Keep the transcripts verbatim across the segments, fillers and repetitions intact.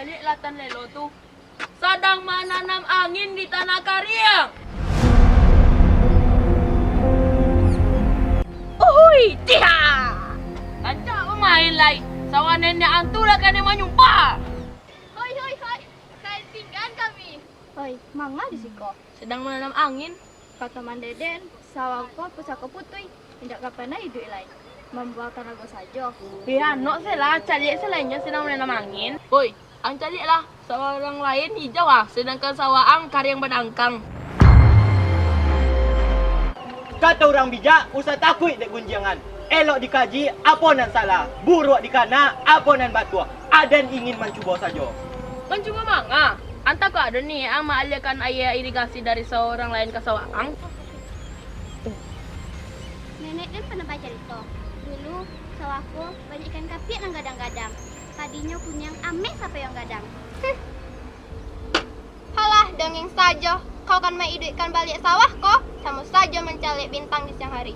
Caliaklah Tan Lelo tu, sadang mananam angin di tanah kariang. Uhui, tiha! Rancak bamain lai, sawah nenek ang tu lah kanai manyumpah. Hoi, hoi, hoi, kain pinggan kami. Hoi, manga di siko? Sadang mananam angin. Kato Mandeden, sawah ko pusako putuih, indak ka panah iduik lai, mambuang tanago sajo. Bia anok se lah, caliak se lah inyo sadang mananam angin. Hoi, ang caliaklah, sawah urang lain ijau ah, sadangkan sawah ang kariang badangkang. Kato urang bijak, usah takuik dek gunjiangan. Elok dikaji, apo nan salah, buruak dikana, apo nan batuah. Aden ingin mancubo sajo. Mancubo manga? Antah kok ado niaik ang maaliahkan aia irigasi dari sawah urang lain ka sawah ang? Nenek den pernah bacarito, dulu sawah ko banyak ikan kapiak nan gadang-gadang. Padinyo kuniang ameh sapai ang gadang. Huh. Halah, dongeng sajo. Kau kan maiduikkan baliak sawah ko, samo sajo mancaliak bintang di siang hari.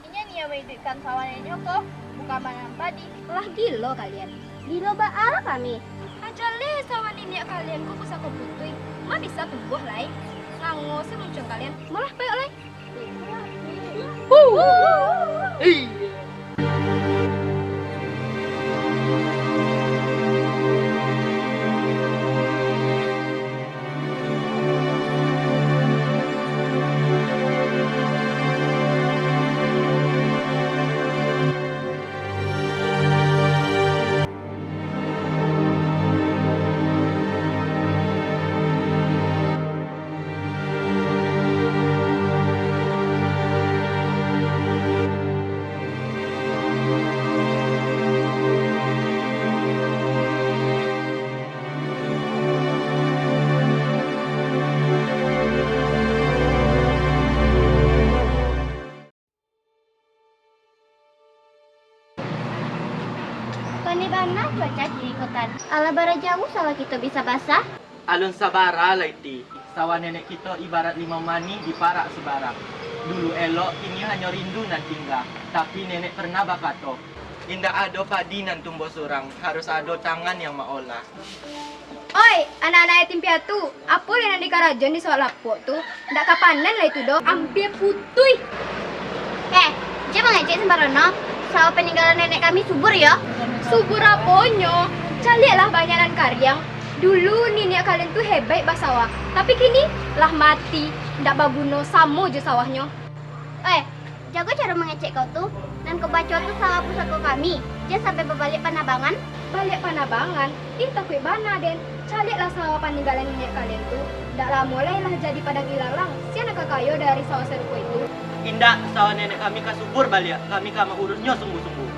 Inyo niyo maiduikkan sawah nenyo ko, bukan mananam padi. Lah gilo kalian. Gilo baa lah kami. Ajaleh sawah niniak kalian ko pusako putuih, ma bisa tumbuah lai. Sango se muncuang kalian. Malah payok lai. Iyo. Paneh bana cuaca kini ko, Tan. Alah bara jauah sawah kito bisa basah? Alun sabara lai ti. Sawah nenek kito ibarat limau manih diparak subarang. Dulu elok, kini hanyo rindu nan tingga. Tapi nenek pernah bakato, indak ado padi nan tumbuah surang, harus ado tangan yang maolah. Oi, anak-anak yatim piatu, apo lai nan dikarajoan di sawah lapok tu? Ndak ka panen lai tu doh, ampia putuih. Eh, jan mangecek sambarono. Sawah paninggalan nenek kami subur yo. Subur aponyo? Caliaklah banyak nan kariang. Dulu niniak kalian tu hebaik basawah, tapi kini lah mati, ndak baguno, samo jo sawahnyo. Eh, jago caro mangecek kau tu. Nan kau baco tu sawah pusako kami, jan sampai babaliak panabangan. Baliak panabangan? Ih, takuik bana den. Caliaklah sawah paninggalan niniak kalian tu. Ndak lamo lai lah jadi padang ilalang. Sia nan ka kayo dari sawah sarupo itu? Indak, sawah nenek kami ka subur baliak. Kami ka maurusnyo sungguah-sungguah.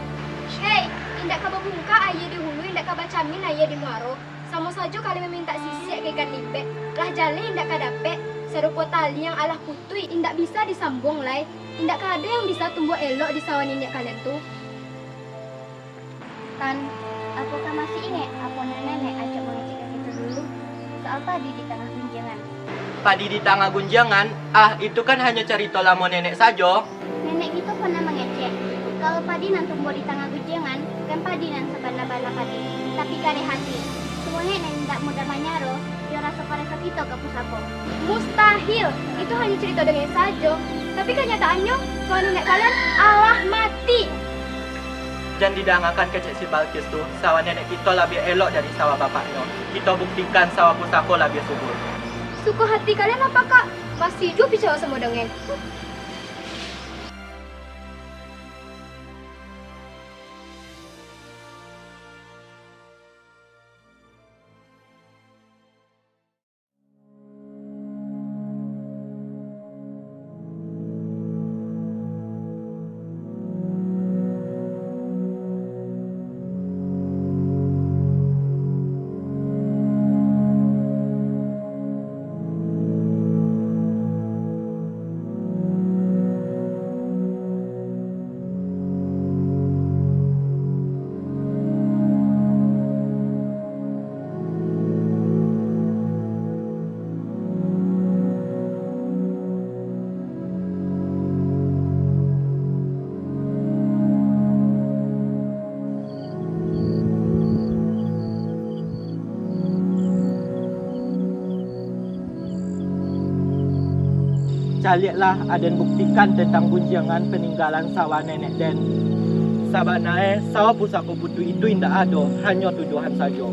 Hei, indak ka babungkak aia di hulu, indak ka bacamin aia di muaro. Samo sajo kalian mamintak sisiak ka ikan lipek, lah jaleh indak ka dapek, sarupo tali yang alah putuih, indak bisa disambuang lai, indak ka ado yang bisa tumbuah elok di sawah niniak kalian tu. Tan, apo kau masih ingek, apo nan nenek acok mangecek ka kito dulu, soal padi di tangah gunjiangan? Padi di tangah gunjiangan? Ah, itu kan hanyo carito lamo nenek sajo. Nenek kito pernah mangecek, kalau padi nan tumbuah di tangah gunjiangan, bukan padi nan sabana-bana padi, tapi kareh hati. Suwek nan indak mudah manyaro, jo raso pareso kito ka pusako. Mustahil! Itu hanyo carito dongeng sajo. Tapi kanyataannyo, sawah nenek kalian alah mati! Jan didangakan kecek si Balkis tu, sawah nenek kito labiah elok dari sawah bapaknyo. Kito buktikan sawah pusako labiah subur. Suko hati kalian apo, Kak? Masih juo picayo samo dongeng. Caliaklah aden buktikan tantang gunjiangan paninggalan sawah nenek den. Sabana e, sawah pusako putuih itu indak ado, hanyo tuduahan sajo.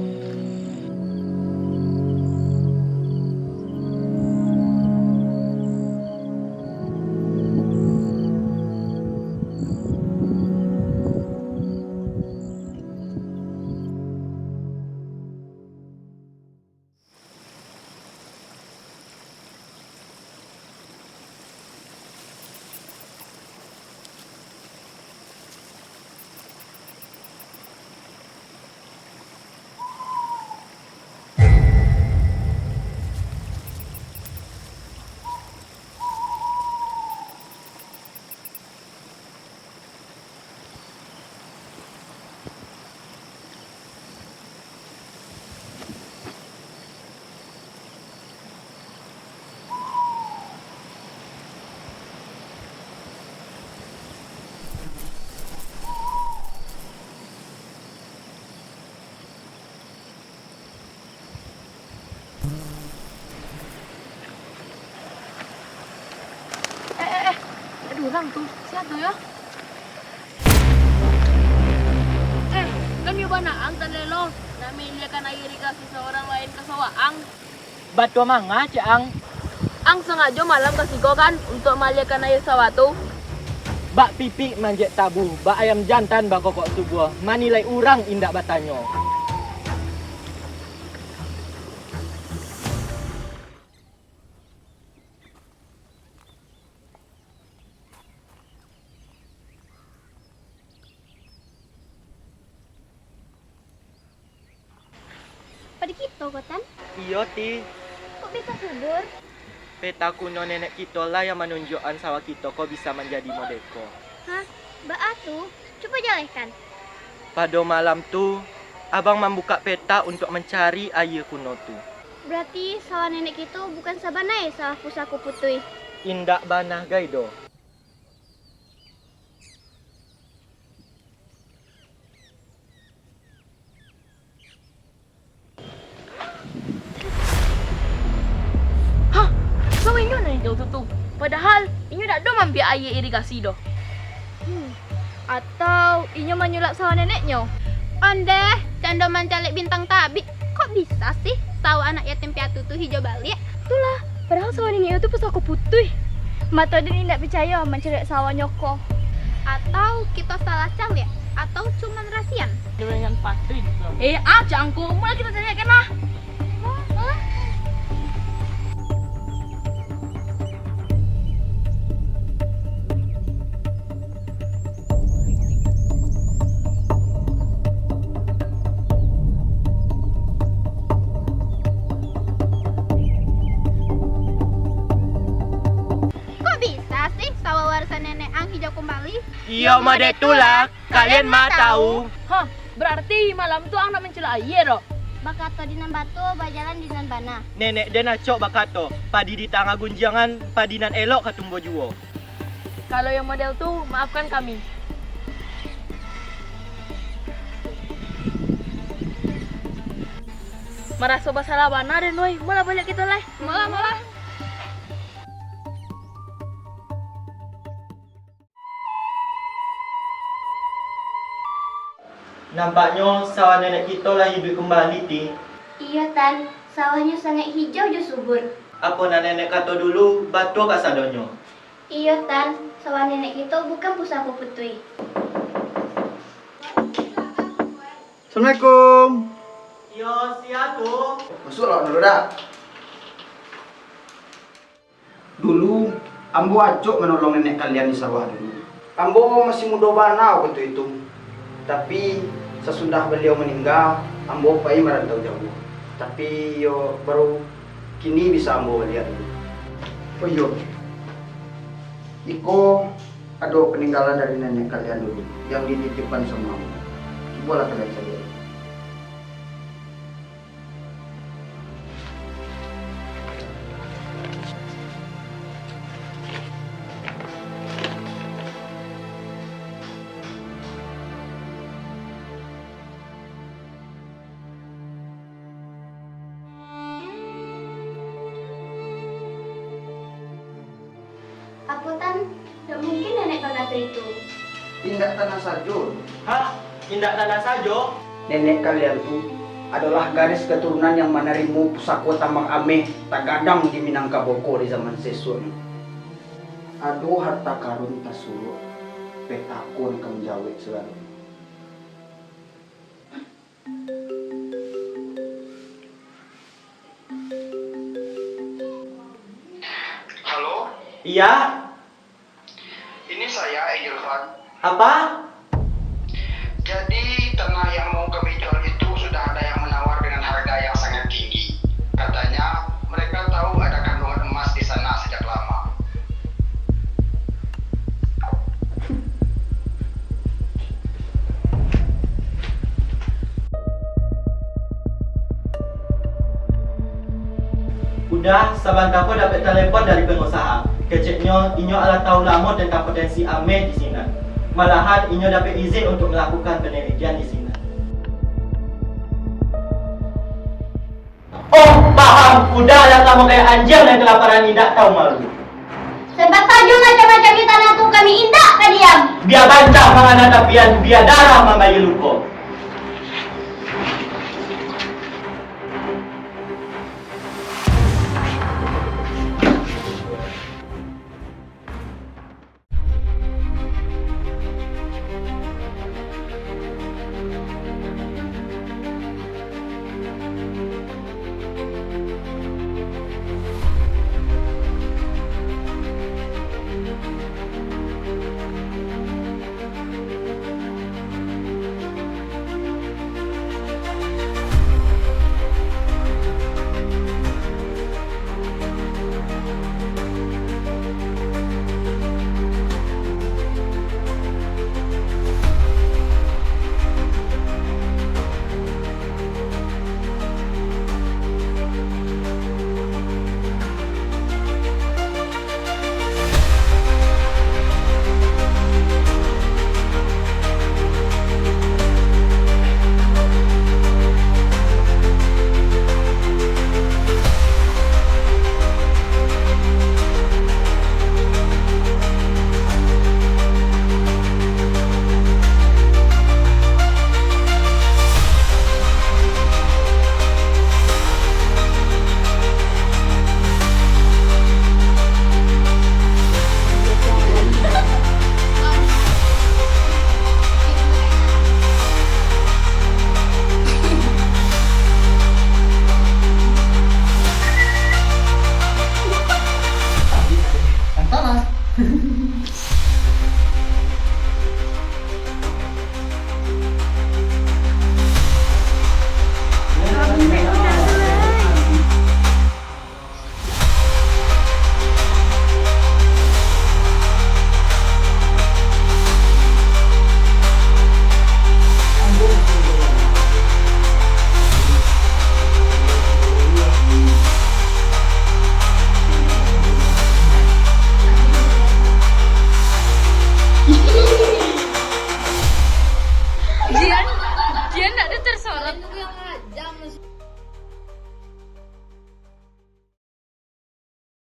Eh, eh, eh, ado urang tu. Sia tu yo? Eh, kan iyo bana ang tadi lo, nak maaliakan aia irigasi sawah urang lain ka sawah ang. Batua manga, cek ang. Ang sangajo malam ka siko kan, untuak maaliakan aia sawah tu? Bak pipik manjek tabu, bak ayam jantan bakokok subuah, manilai urang indak batanyo. Padi kito ko, Tan? Iyo, Ti. Kok bisa subur? Peta kuno nenek kito lah yang manunjuakkan sawah kito ko bisa manjadi modeko. Hah? Baa tu? Cubo jalehkan. Pado malam tu, abang mambukak peta untuak mancari aia kuno tu. Barati sawah nenek kito bukan sabana e sawah pusako putuih? Indak bana gai doh. Hah? Sawah inyo nan hijau tu, tu? Padahal inyo dak ado maambiak aia irigasi doh. Hmm. Atau inyo manyulap sawah neneknyo? Ondeh, cando mancaliak bintang tabik. Kok bisa sih sawah anak yatim piatu tu hijau baliak? Itulah, padahal sawah nenek tu pusako putuih. Mato den indak picayo mancaliak sawahnyo ko. Atau kito salah caliak, atau cuman rasian? Dengan patuih. Eh, ah, cangku. Mula kito caliak kan lah. Kok bisa sih sawah warisan nenek ang hijau kumbali? Iyo, mode tu lah. Kalian mah tahu. Hah, berarti malam tu ang nak mancaliak aia doh? Bakato di nan batua, bajalan di nan bana. Nenek den acok bakato, padi di tangah gunjiangan, padi nan elok ka tumbuah juo. Kalau yang model tu, maafkan kami. Maraso basalah bana den, woi. Molah baliak kito lai. Molah, molah. Nampaknyo sawah nenek kito lah iduik kumbali, Ti. Iyo, Tan. Sawahnyo sangaik hijau jo subur. Apo nan nenek kato dulu, batua kasadonyo. Iyo, Tan. Sawah nenek kito bukan pusako putuih. Assalamualaikum. Iyo, sia tu? Masuaklah dulu, dak. Dulu, ambo acok manolong nenek kalian di sawah dulu. Ambo masih mudo bana wakatu itu. Tapi, sasudah baliau maningga, ambo pai marantau jauah. Tapi, iyo, baru kini bisa ambo baliak dulu. Oh iyo, iko ado paninggalan dari nenek kalian dulu, yang dititipkan samo ambo. Cubolah kalian caliak. Apo, Tan? Ndak mungkin nenek bakato itu. Indak tanah sajo. Hah? Indak tanah sajo? Nenek kalian tu adolah garis katurunan yang manarimo pusako tambang ameh tagadang di Minangkabau ko di zaman sesuak ni. Ado harta karun tasuruak, petakon ka manjawek sagalonyo. Halo? Iya? Ini saya, Ejulfan. Apa? Jadi, tanah yang mau kami jual itu sudah ada yang menawar dengan harga yang sangat tinggi. Katanya, mereka tahu ada kandungan emas di sana sejak lama. Udah, sabanta ko dapek talepon dari pangusaha. Keceknyo, inyo alah tahu lamo tantang potensi ameh di sinan. Malahan, inyo dapek izin untuk malakukan panalitian di sinan. Oh, paham. Udah lah kamu kayak anjing yang kelaparan, indak tahu malu. Sempat sajo macam-macam di tanah tu, kami indak ka diam. Bia bancah mangana tapian, bia darah mambayia luko.